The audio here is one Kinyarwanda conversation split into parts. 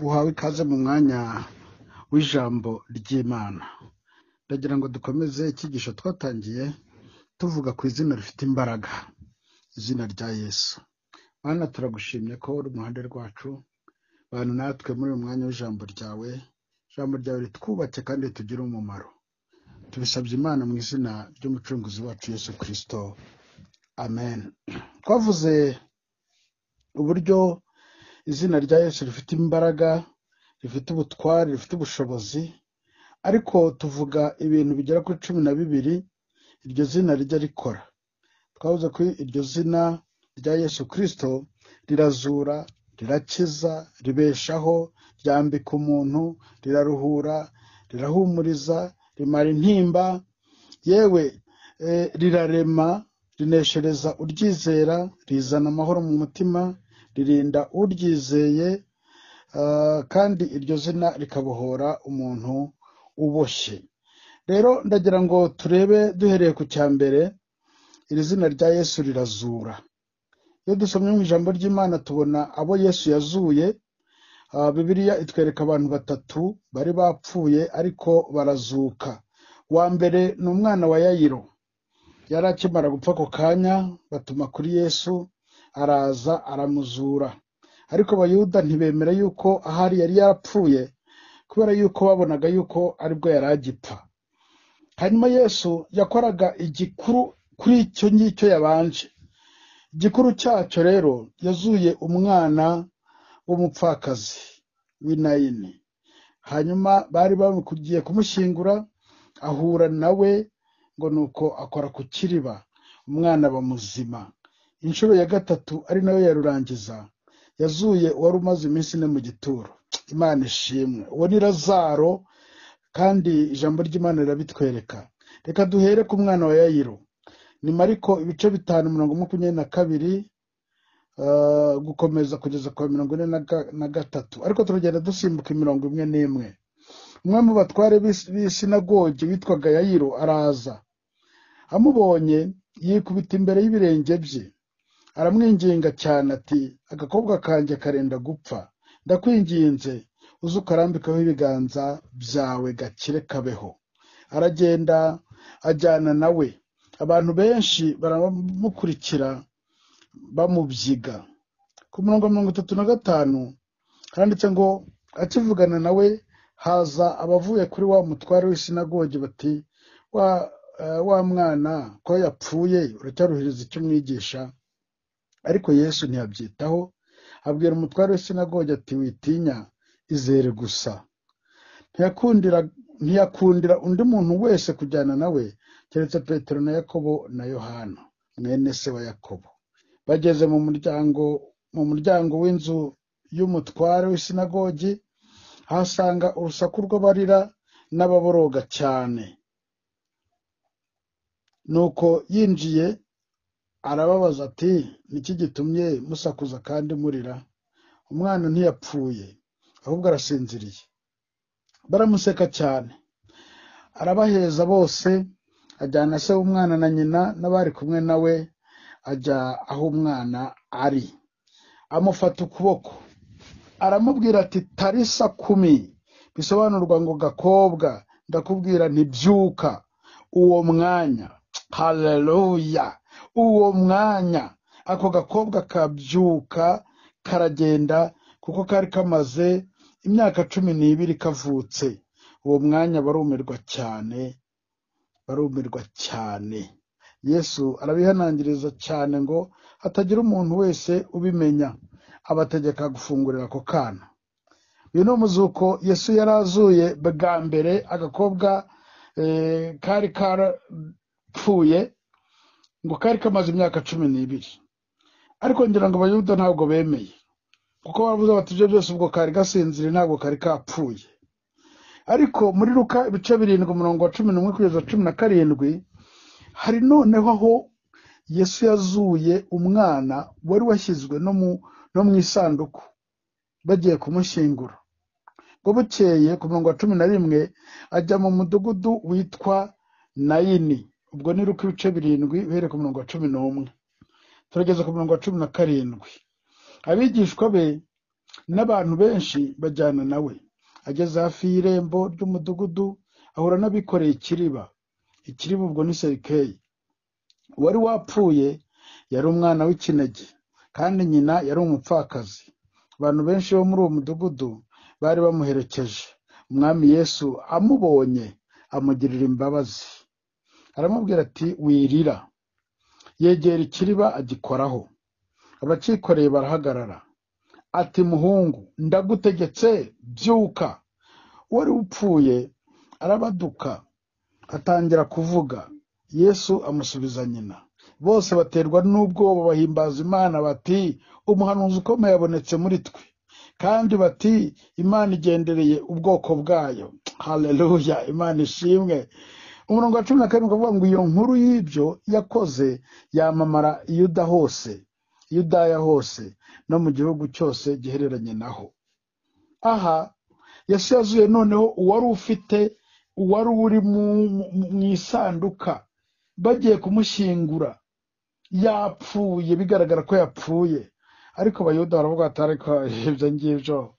Uhawe ikaze mu mwanya w'ijambo ry'Imana. Ndagira ngo dukomeze icyigisho twatangiye tuvuga ku izina rifite imbaraga, izina rya Yesu. Mana, turagushimye ko uri mu ruhande rwacu, bantu natwe muri uyu mwanya w'ijambo ryawe, ijambo ryawe ritwubake kandi ritugire umumaro. Tubisabye Imana mu izina ry'Umucunguzi wacu Yesu Kristo, amen. Twavuze uburyo izina rya Yesu rifite imbaraga, rifite ubutware, rifite ubushobozi, ariko tuvuga ibintu bigera kuri 12 iryo zina rijya rikora. Twavuze ko iryo zina rya Yesu Kristo rirazura, rirakiza, ribeshaho, ryambika umuntu, riraruhura, rirahumuriza, rimara intimba, yewe rirarema, rineshereza uryizera, rizana amahoro mu mutima, ririnda uryizeye, kandi iryo zina rikabohora umuntu uboshye. Rero ndagira ngo turebe duhereye ku cya mbere, iri zina rya Yesu rirazura. Iyo dusomye mu ijambo ry'Imana tubona abo Yesu yazuye. Bibiliya itwereka abantu batatu bari bapfuye ariko barazuka. Uwa mbere ni umwana wa Yayiro, yari akimara gupfa ako kanya, batuma kuri Yesu, araza aramuzura. Ariko Abayuda ntibemera yuko ahari yari yarapfuye, kubera yuko babonaga yuko aribwo yari agipfa. Hanyuma Yesu yakoraga igikuru kuri icyo ngicyo yabanje. Igikuru cyacyo rero, yazuye umwana w'umupfakazi w'i Nayini. Hanyuma bari bamugiye kumushyingura, ahura nawe ngo nuko akora ku kiriba, umwana aba muzima. Inshuro ya gatatu ari nayo yarurangiza, yazuye uwari umaze iminsi 4 mu gituro. Imana ishimwe. Uwo ni Lazaro, kandi ijambo ry'Imana rirabitwereka. Reka duhere ku mwana wa Yayiro. Ni Mariko ibice 5 mirongo 22, gukomeza kugeza ku 43, ariko turagenda dusimbuka imirongo imwe n'imwe. Umwe mu batware b'isinagogi witwaga Yayiro araza, amubonye yikubita imbere y'ibirenge bye, aramwinginga cyane ati: agakobwa kanjye karenda gupfa, ndakwinginze uze ukarambikeho ibiganza byawe gakire kabeho. Aragenda ajyana nawe, abantu benshi baramukurikira bamubyiga. Ku murongo 35 handitse ngo akivugana nawe haza abavuye kuri wa mutware w'isinagogi bati: wa mwana ko yapfuye, uracyaruhiriza icyo umwigisha? Ariko Yesu ntiyabyitaho, abwira umutware w'isinagogi ati: witinya, izere gusa. Ntiyakundira undi muntu wese kujyana nawe keretse Petero na Yakobo na Yohana mwene se wa Yakobo. Bageze mu muryango w'inzu y'umutware w'isinagogi, ahasanga urusaku rw'abarira n'ababoroga cyane. Nuko yinjiye arababaza ati: niki gitumye musakuza kandi murira? Umwana ntiyapfuye, ahubwo arasinziriye. Baramuseka cyane. Arabaheza bose, ajyana se w'umwana na nyina n'abari kumwe nawe, ajya aho umwana ari. Amufata ukuboko, aramubwira ati: tarisa kumi, bisobanurwa ngo gakobwa, ndakubwira ntibyuka. Uwo mwanya, haleluya, uwo mwanya ako gakobwa kabyuka karagenda, kuko kari kamaze imyaka 12 kavutse. Uwo mwanya barumirwa cyane, barumirwa cyane. Yesu arabihanangiriza cyane ngo hatagira umuntu wese ubimenya, abategeka gufungurira ako kana. Uyu ni umuzuko Yesu yarazuye bwa mbere agakobwa kari karapfuye, ngo kari kamaze imyaka 12. Ariko ngira ngo Abayuda ntabwo bemeye, kuko bavuze bati ibyo byose ubwo kari gasinziriye, ntabwo kari kapfuye. Ariko muri Luka ibice 7 umurongo wa 11 kugeza 17, hari noneho aho Yesu yazuye umwana wari washyizwe no mu isanduku bagiye kumushyingura. Ngo bukeye ku murongo wa 11 ajya mu mudugudu witwa Nayini. Ubwo ni Luka ibice 7 uhereye ku murongo wa 11 turageza ku murongo wa 17. Abigishwa be N'abantu benshi bajyana nawe. Ageze hafi y'irembo ry'umudugudu ahura n'abikoreye ikiriba. Ikiriba ubwo ni serikeyi. Uwari wapfuye yari umwana w'ikinege, kandi nyina yari umupfakazi. Abantu benshi bo muri uwo mudugudu bari bamuherekeje. Umwami Yesu amubonye amugirira imbabazi, aramubwira ati wirira. Yegera ikiriba agikoraho, abacikoreye barahagarara. Ati muhungu, ndagutegetse byuka. Uwari upfuye arabaduka atangira kuvuga. Yesu amusubiza nyina. Bose baterwa n'ubwoba bahimbaza Imana bati umuhanuzi ukomeye yabonetse muri twe, kandi bati Imana igendereye ubwoko bwayo. Haleluya, Imana ishimwe. Umurongo wa 17 ukavuga ngo iyo nkuru y'ibyo yakoze yamamara Yuda hose, Yudaya hose no mu gihugu cyose gihereranye naho. Aha Yesu yazuye noneho uwari ufite, uwari uri mu isanduka bagiye kumushyingura, yapfuye, bigaragara ko yapfuye. Ariko Abayuda baravuga bati ariko ibyo ngibyo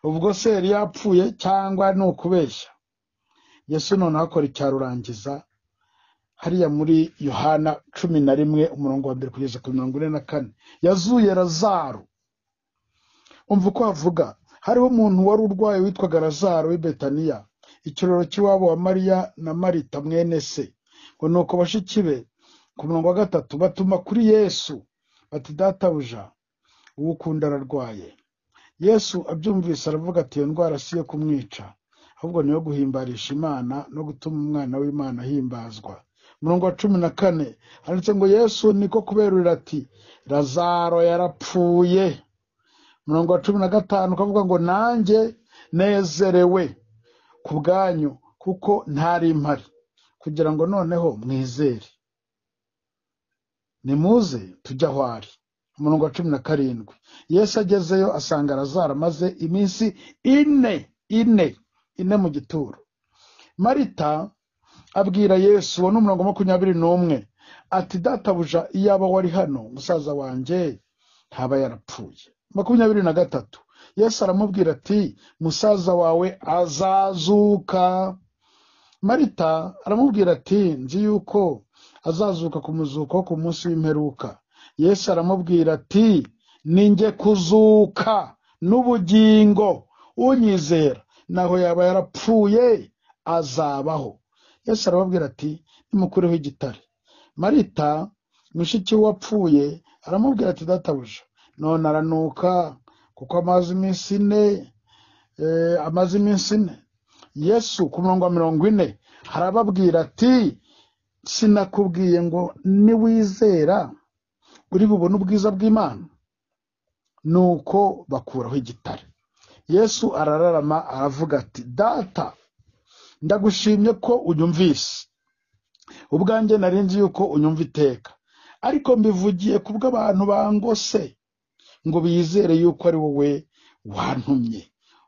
ubwo se yari yapfuye cyangwa ni ukubeshya? Yesu noneho akora icyarurangiza hariya muri Yohana 11 umurongo wa 1 kugeza ku 44. Yazuye Lazaro. Umva uko avuga. Hariho umuntu wari urwaye witwaga Lazaro w'i Betaniya, ikiroro cy'iwabo wa Mariya na Marita mwene se. Ngo nuko bashiki be ku murongo wa 3 batuma kuri Yesu bati databuja, uwo ukunda ararwaye. Yesu abyumvise aravuga ati iyo ndwara si iyo kumwica, ahubwo niyo guhimbarisha Imana no gutuma umwana w'Imana ahimbazwa. Umurongo wa 14 handitse ngo Yesu niko kuberurira ati Lazaro yarapfuye. Umurongo wa 15 ukavuga ngo nanjye nezerewe ku bwanyu kuko ntari mpari, kugira ngo noneho mwizere. Nimuze tujye aho ari. Umurongo wa 17 Yesu agezeyo asanga Lazaro amaze iminsi ine mu gituro. Marita abwira Yesu, uwo ni umurongo 21, ati databuja, iyaba wari hano musaza wanjye ntaba yarapfuye. 23 Yesu aramubwira ati musaza wawe azazuka. Marita aramubwira ati nzi yuko azazuka ku muzuko ku munsi w'imperuka. Yesu aramubwira ati ninjye kuzuka n'ubugingo, unyizera naho yaba yarapfuye azabaho. Yesu arababwira ati nimukureho igitare. Marita mushiki wapfuye aramubwira ati databuja, none aranuka kuko amaze iminsi ine. Yesu ku murongo wa 40 arababwira ati sinakubwiye ngo niwizera uri bubone ubwiza bw'Imana? Nuko bakuraho igitare. Yesu arararama aravuga ati data, ndagushimye ko unyumvise. Ubwanjye nari nzi yuko unyumva iteka, ariko mbivugiye kubw'abantu bangose ngo bizere yuko ari wowe wantumye.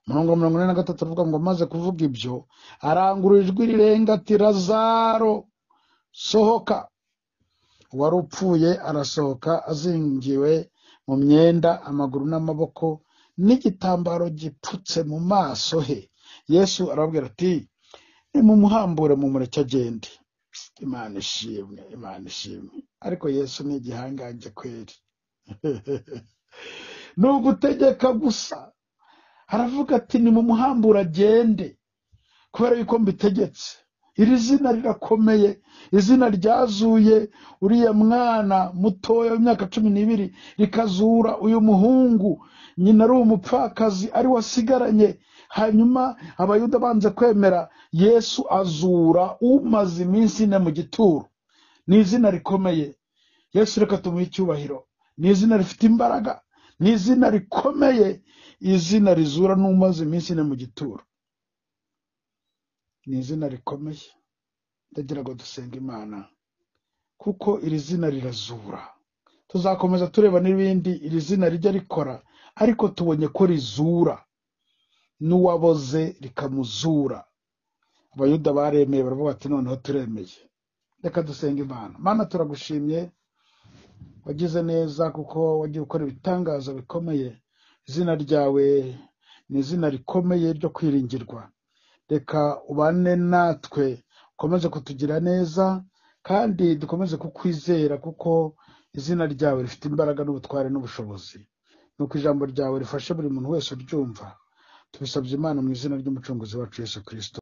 Umurongo wa 43 avuga ngo maze kuvuga ibyo arangurura ijwi rirenga ati Lazaro sohoka. Uwari upfuye arasohoka azingiwe mu myenda, amaguru n'amaboko n'igitambaro gipfutse mu maso he. Yesu arababwira ati nimumuhambure mumureke agende. Imana ishimwe, Imana ishimwe. Ariko Yesu ni igihangange kweri. Ni ugutegeka gusa. Aravuga ati nimumuhambure agende kubera yuko mbitegetse. Iri zina rirakomeye, izina ryazuye uriya mwana mutoya w'imyaka 12, rikazura uyu muhungu nyina ari umupfakazi ari wasigaranye. Hanyuma Abayuda banze kwemera, Yesu azura umaze iminsi 4 mu gituro. Ni izina rikomeye. Yesu reka tumuhe icyubahiro. Ni izina rifite imbaraga, ni izina rikomeye, izina rizura n'umaze iminsi 4 mu gituro. Ni izina rikomeye. Ndagira ngo dusenge Imana kuko iri zina rirazura. Tuzakomeza tureba n'ibindi iri zina rijya rikora, ariko tubonye ko rizura n'uwaboze rikamuzura. Abayuda baremeye baravuga bati noneho turemeye. Reka dusenge Imana. Mana, turagushimye, wagize neza kuko wagiye ukora ibitangaza bikomeye. Izina ryawe ni izina rikomeye ryo kwiringirwa. Reka ubane natwe, ukomeze kutugira neza kandi dukomeze kukwizera, kuko izina ryawe rifite imbaraga n'ubutware n'ubushobozi. Nuko ijambo ryawe rifashe buri muntu wese uryumva. Tubisabye Imana mu izina ry'Umucunguzi wacu Yesu Kristo.